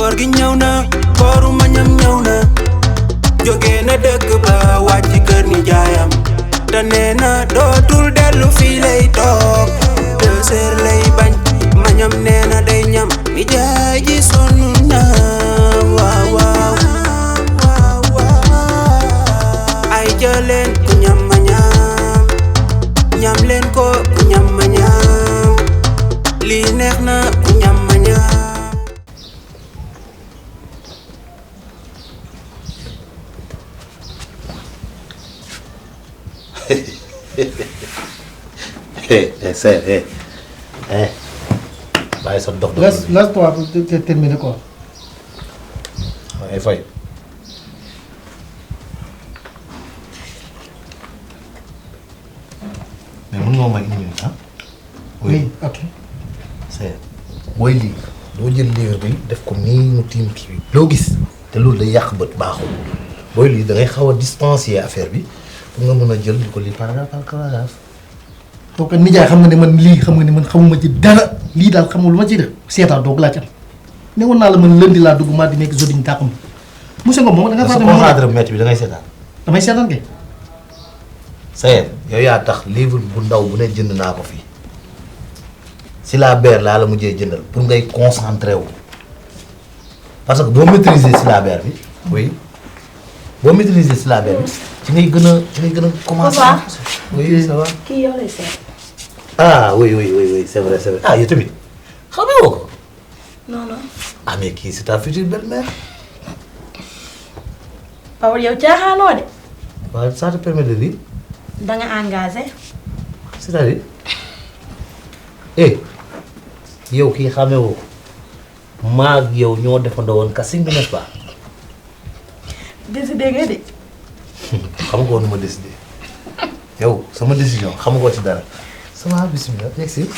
koor gi ñëw na kooru mañam ñëw na jóge na dëkk ba wàcc kër ni jaayam te nee na dootul dellu fii lay toog 2 heures lay bañ mañam nee na day ñam ni jaay ji sonn na waaw waaw ay jëleen ku ñam ma ñam leen ko ku ñam ma ñam lii neex na ku ñam ma ñam. bàyyi sa dox. laisse-toi pour terminer quoi. ay fay. mais mën nga may une minute ah. oui ok. c'est booy lii doo jël livre bi def ko nii mu tiim kii bi loo gis te loolu day yàq bët baaxul booy lii da ngay xaw a distancier affaire bi pour nga mën a jël di ko lii paragraphe par paragraphe. donc nijaay xam nga ne man lii xam nga ne man xamuma ci dara lii daal xamul lu ma ci def seetaan doog laa ci am ne woon naa la man lundi laa dugg maa di nekk jeudi ñu tàqam monsieur Ngom moom da nga fàtte concentré maître bi da ngay seetaan. damay seetaan kay. Sayer yow yaa tax livre bu ndaw bu ne jënd naa ko fii syllabaire laa la mujjee jëndal pour ngay concentré wu parce que boo maîtriser syllabaire bi oui boo maîtriser syllabaire bi ci ngay gën a commencer. oui ça va. kii yow lay seet. ah oui c'est vrai ah yow tamit xamee woo ko. non non. ah mais kii c'est ta future belle-mère. Paul yow caaxaanoo de. waaw ça te permet de dire. da nga engagé. c'est-à-dire yow kii xamee woo ko maa ak yow ñoo defandoo woon casting bi n'est-ce pas. décidé nga de. xam nga woon nu ma décidé yow sama décision xam nga ci dara ça va bismillah yegg si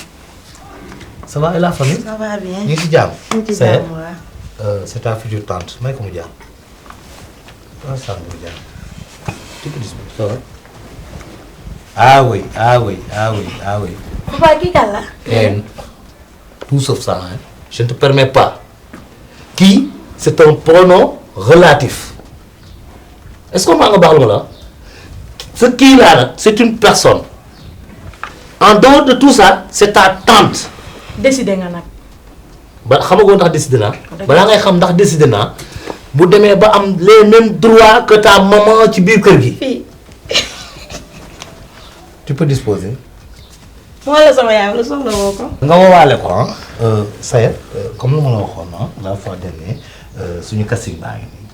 ça va et la famille. ça va bien. ñu ngi ci jàmm. ñu ngi ci jàmm waaw. c'est ta future tante may ko mu jàmm waaw sànq mu jàmm tu peux discuter ça va. ah oui. papa kii kan la. tout sauf ça hein. Je ne te permets pas. Qui, c'est un pronom relatif. Est-ce qu'on m'a parlé là? Ce qui là, c'est une personne. En dehors de tout ça, c'est ta tante. décidé nga nag. ba xamagoo ndax décidé naa. balaa ngay xam ndax décidé naa bu demee ba am les mêmes droits que ta maman ci biir kër gi. fii. Tu peux disposer. moo la sama yaay wala soxla woo ko. nga woowaale ko ah. Sayer comme lu ma la waxoon ah la fois dernière suñu casting baa ngi nii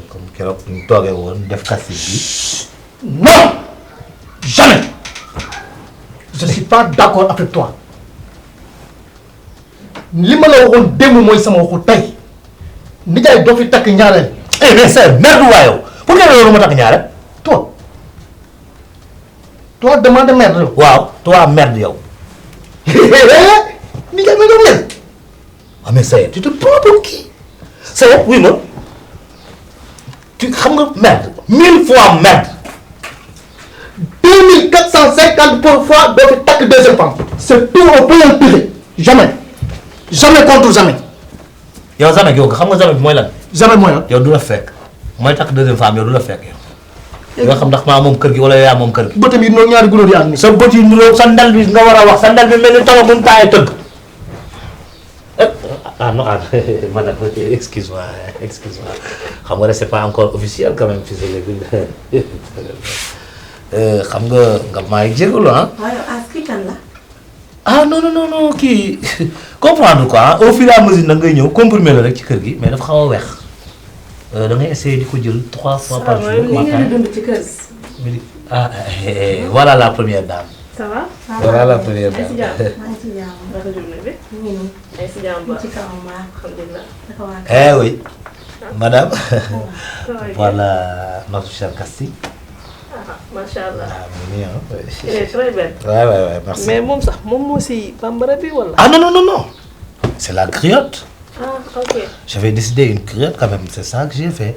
comme keroog ñu toogee woon def casting bi. non jamais je ne suis pas d'accord avec toi li ma la waxoon démb mooy sama waxu tey nijaay doo fi takk ñaareel. mais Sayer merde waa yow pour que loolu ma takk ñaareel. toi demande merde yow. waaw toi merde yow. nijaay ma doon mel. ah mais Sayer tu te prends pour qui. Sayer oui ma tu xam nga merde 1000 fois merde. 2450 fois doo fi takk deuxième femme. c'est tout au plus pire. jamais contre jamais. yow jamais yow xam nga jamais bi mooy lan. jamais mooy lan. yow du la fekk mooy takk deuxième femme yow du la fekk yow. yoo xam ndax maa moom kër gi wala yaa moom kër gi. bëtam yi noonu ñaari gunóor yi am ni sa bët yi nuroo sa ndel bi nga war a wax sa ndel bi mel ni taw bu taay tëgg. ah non ah madame excuse-moi xam nga ne c'est pas encore officiel quand même fii xam nga maa ngi jégalu ah. waaw yow as kii kan la. ah non kii comprendre quoi au fur et à mesure nag ngay ñëw comprimer la rek ci kër gi mais dafa xaw a weex. da ngay essayer di ko jël 3 fois par jour. ah voilà la première dame. ça va. voilà la première dame. eh oui madame. voilà notre cher casting. machallah. il est très belle. ouais merci. mais moom sax moom moo si bambara bi wala. ah non c'est la griotte. ah ok. J'avais décidé une griotte quand même, c'est ça que j'ai fait.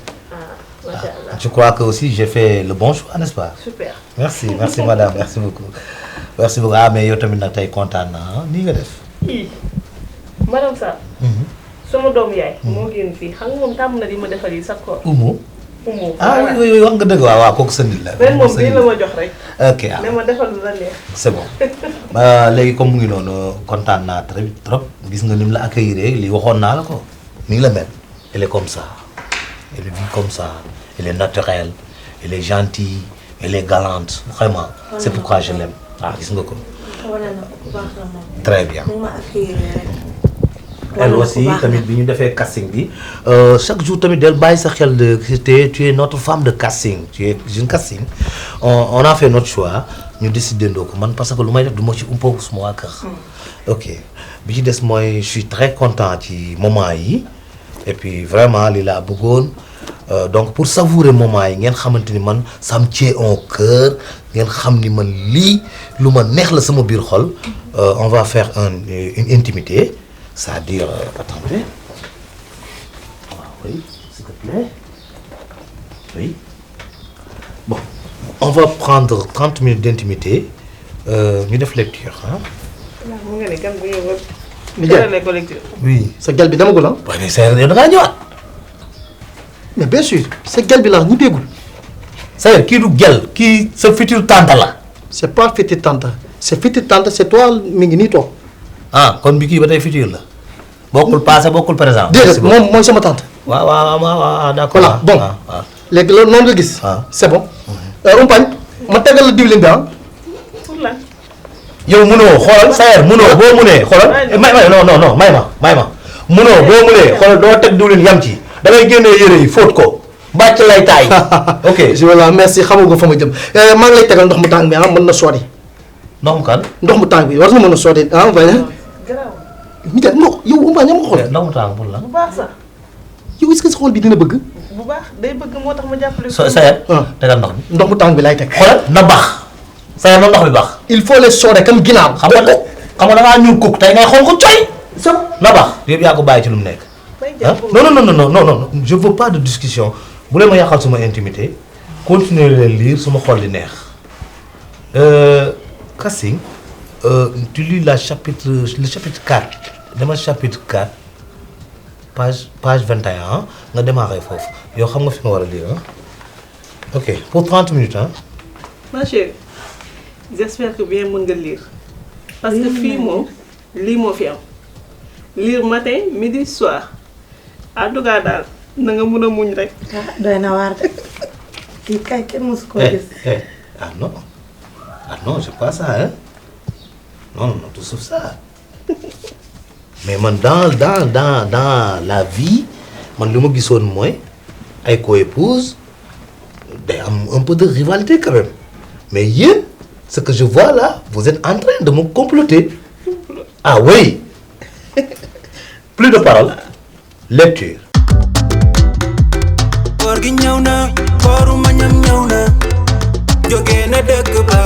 Machallah. Je crois que aussi j'ai fait le bon choix, n'est-ce pas? Super. Merci madame, merci beaucoup. Ah mais yow tamit nag tey kontaan naa nii nga def. madame Sarr. sama doom yaay. moo génn fii xam nga moom tàmm na di ma defal yi sa koor. Umu. Umu. ah oui wax nga dëgg waaw kooku sa nit la. ren moom bii la ma jox rek. ok ah ne ma defal lu la neex. c'est bon léegi comme mu ngi noonu kontaan naa trop gis nga ni mu la accueillir lii waxoon naa la ko nii la mel elle est comme ça elle vit comme ça elle est naturelle elle est gentille elle est galante vraiment c'est pourquoi je l'aime gis nga ko. très bien. elle aussi tamit bi ñu defee casting bi chaque jour tamit del bàyyi sa xel de tu es notre femme de casting tu es une casting on a fait notre choix ñu décidé ndoo ko man parce que lu may def du ma ci umpa suma waa kër. ok bi ci des mooy je suis très content ci moment yi et puis vraiment li laa bëggoon donc pour savourer moment yi ngeen xamante ni man ça me tient au cœur ngeen xam ni man lii lu ma neex la sama biir xol on va faire une intimité. C'est-à-dire, attendez. Oui, s'il te plaît. Oui. Bon, on va prendre 30 minutes d'intimité. Ñu def lecture, hein. waaw mu nga ne gan bu ñëw ba. Nijaay ko lecture. oui sa gel bi demagul ah. waaye mais Sayer yow da ngaa ñëwaat. mais bien sûr sa gel bi la ñu déggul. Sayer kii du gel kii sa future tante la. c'est pas future tante c'est future tante c'est toi mi ngi nii toog. kon bi kii ba tey futur la. bokkul passé bokkul présent. déedéet moom mooy sama tante. waaw d'accord. voilà bon léegi loolu noonu nga gis. c'est bon. Umpañ ma tegal la diwlin bi ah. pour lan. yow munoo xoolal Sayer munoo boo munee xoolal may non may ma munoo boo munee xoolal doo teg diwlin yam ci da ngay génnee yére yi fóot ko mbàcc lay taay. ok voilà merci xamu nga fa ma jëm maa ngi lay tegal ndox mu tàng bi mën na soodi. ndox mu kan. ndox mu tàng bi war na mën a soodi voilà. garaaw. Nijaay ndox yow Umpañ ñam nga xool. ndox mu tàng pour la. bu baax sax. yow est-ce que sa xol bi dina bëgg. bu baax day bëgg moo tax ma jàppale. Sayer. tegal ndox mi. ndox mu tàng bi laay teg. xoolal na baax. Sayer na ndox bi baax. il faut les soode comme ginnaaw. xam nga da ngaa ñuul kooku tey ngay xool ko coy. na baax yëpp yaa ko bàyyi ci lu mu nekk. non je veux pas de discussion bu leen ma yàqal suma intimité continuer leen lire suma xol di neex. casting tu lis le chapitre 4 dama chapitre 4 page 21 nga démarrer foofu yow xam nga fi nga war a lire ok pour 30 minutes ma chérie j'espère que bien mën nga lire parce que fii moom lii moo fi am lire matin midi soir en tout cas daal na nga mun a muñ rek. doy na waar de kii kay kenn mosu koo gis. non c'est pas ça hein non tout sauf ça mais man dans la vie man lu ma gisoon mooy ay co-épouse day am un peu de rivalité quand même mais yéen ce que je vois là vous êtes en train de me comploter ah oui plus de paroles lecture. koor gi ñëw na kooru mañam ñëw na jóge na dëkk ba